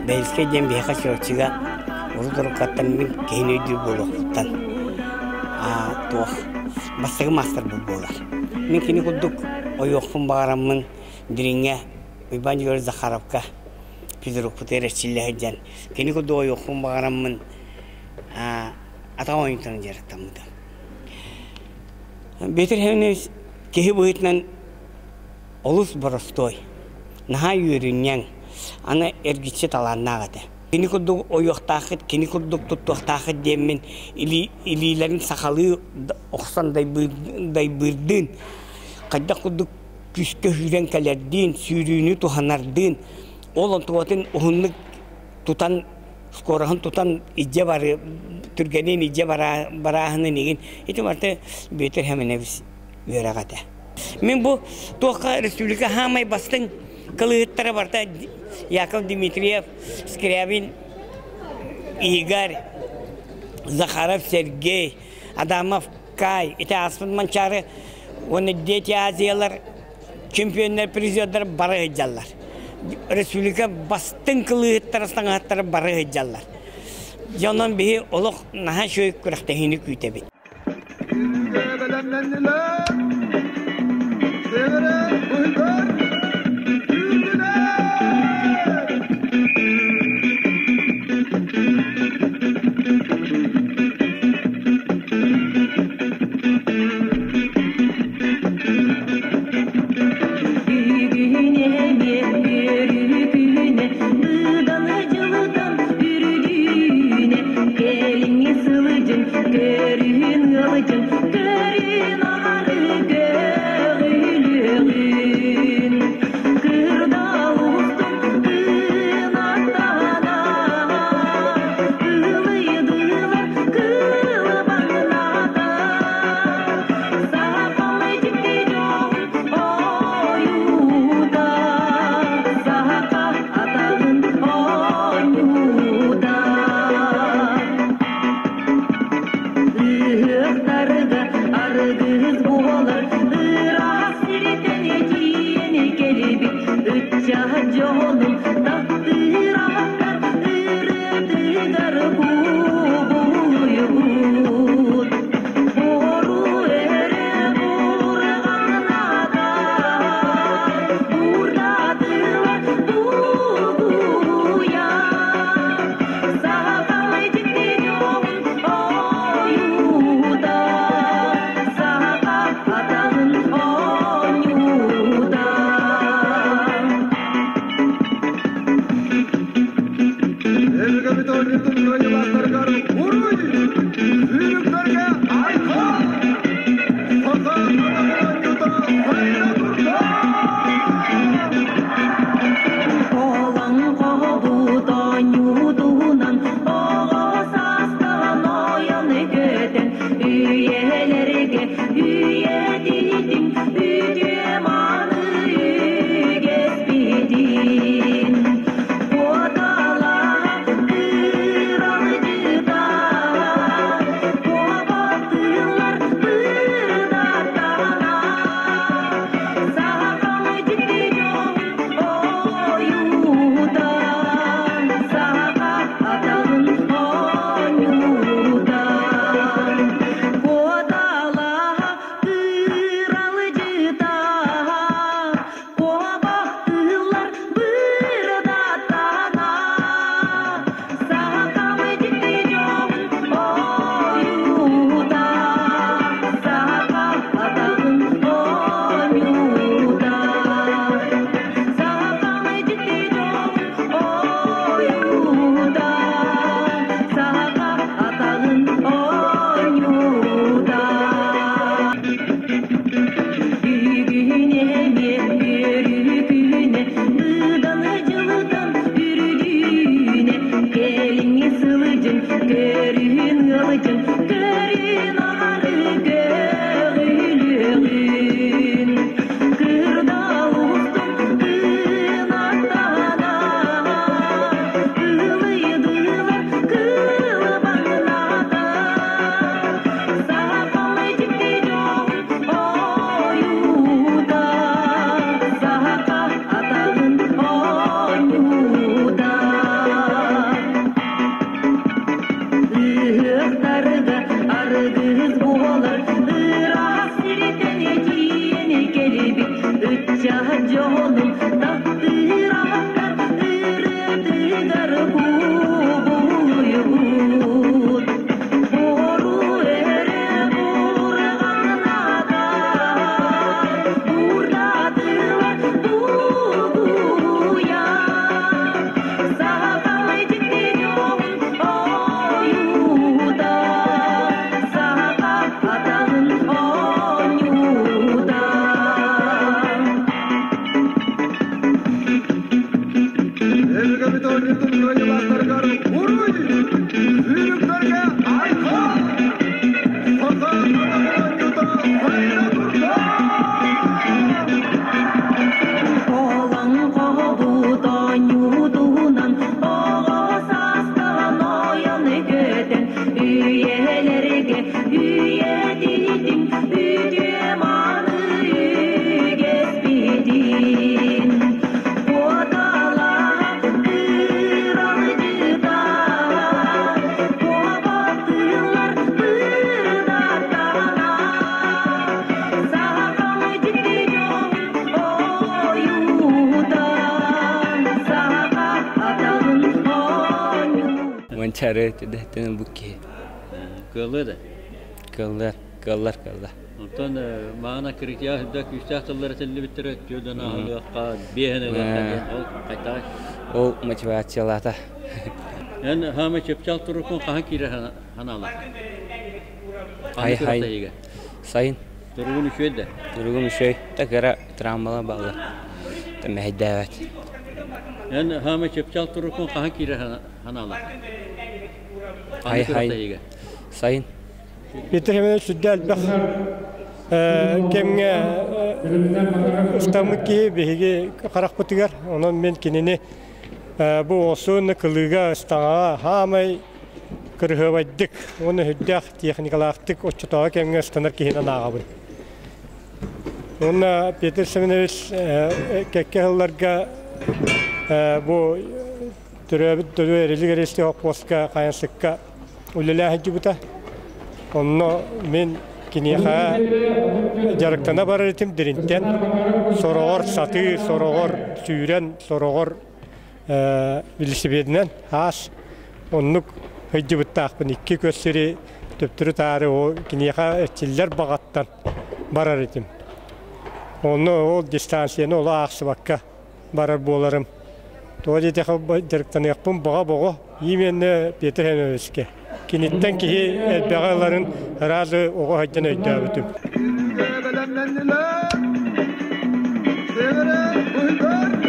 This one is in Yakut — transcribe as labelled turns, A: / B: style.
A: Бэйэлскэй диэн биһиэхэ Чурапчыга урут-уруккаттан мин киһини өйдүүр буолуохпуттан туох бастакы маастарбыт буолар. Мин кини курдук ойуохпун баҕараммын Дириҥҥэ Уйбаан Егорович Захаровка физрукпутугар эрчиллэ сылдьан кини курдук ойуохпун баҕараммын атах оонньуутунан дьарыктаммытым. Петр Семенович киһи быһыытынан олус боростуой, наһаа үөрүнньэҥ, аны эргиччи талааннаах этэ. Кини курдук ойуохтааххыт, кини курдук туттуохтааххыт диэммин илиилэрин сахалыы охсон дайбыырдыын, хайдах курдук күүскэ сүүрэн кэлэрдиин, сүүрүүнү туһанардыын, ол онтубатын уһуннук тутан скороһын тутан илдьэ бары түргэнин илдьэ барааһынын игин ити барыта Бүөтүр Хэмэнэбис үөрэх этэ. Мин бу туохха республика хаамай бастыҥ кылыһыттара барыта Яков Дмитриев, Скрябин Игорь, Захаров Сергей, Адамов Кай, ити ааспыт Манчаары уонна Дети Азиялар чемпионнар, призердар бары сылдьаллар. Республика бастыҥ кылыыһыттара, саҥаһыттара бары сылдьаллар. Дьэ онон биһи олох наһаа үчүгэй күрэхтэһиини күүтэбит.
B: Кыайыылаахтарыгар уруй! Сүүрүктэргэ айхал! Саха оонньуута сайда турда!
C: Олоҥхобут оонньуутунан оҕо саастан ойон көтөн үйэлэргэ үйэтитиҥ үтүө мааны үгэспитин куоталаах кыралдьыта куобахтыылар быдатана сахам дьикти дьон ойуута саха атаҕын оонньуу
D: Манчаары түдэһтэн ылбыт киһи.
E: Кыаллыа да?
D: Кыаллар, кыаллар, кыалла.
E: Онтон маана кырытыйа сылдьар күүстээх тыллар этиллибиттэрэ түөрдэн аһылыахха, биэһэн ылыахха диэн ол хайтаҕай?
D: Ол мотивациялаата.
E: Эн хаамай чыпчаал туруккун хаһан киирэр ханаалаах?
D: Хай хай. Сайын.
E: Туругун үчүгэй да?
D: Туругум үчүгэй. Та кыра травмала бааллар. Та мэһэйдээбэт.
E: Эн хаамай чыпчаал туруккун хаһан киирэр ханаалаах?
D: Хай хай. Сайын.
F: Петр Семенович сүрдэ элбэх кэмҥэ ыстаммыт киһи биһиги харахпытыгар. Онон мин кинини бу осуонна кылыыга ыстаҥаҕа хаамай кырыһыабайдык уонна сүрдээх техникалаахтык оччотооҕу кэмҥэ ыстанар киһинэн ааҕабын. Уонна Петр Семенович кэккэ сылларга бу төрөөбүт дойду Эрилик Эристи хоппуоска хайансыкка үлэлээн сылдьыбыта. Онно мин киниэхэ дьарыктана барар этим диринтэн. Сороҕор сатыы, сороҕор сүүрэн, сороҕор велосипединэн аас оннук сылдьыбыттаахпын. Икки көс сири төптөрү-таары ол киниэхэ эрчиллэр баҕаттан барар этим. Онно ол дистанцияны олох аахсыбакка барар буоларым. Тоҕо диэтэххэ дьарыктаныахпын баҕа-боҕо именно Петр Семеновичка. Киниттэн киһи элбэҕи ыларын сразу оҕо сылдьан өйдөөбүтүм.
B: Сүүрүүгэ бэлэмнэннилэр. Севера быһыгар.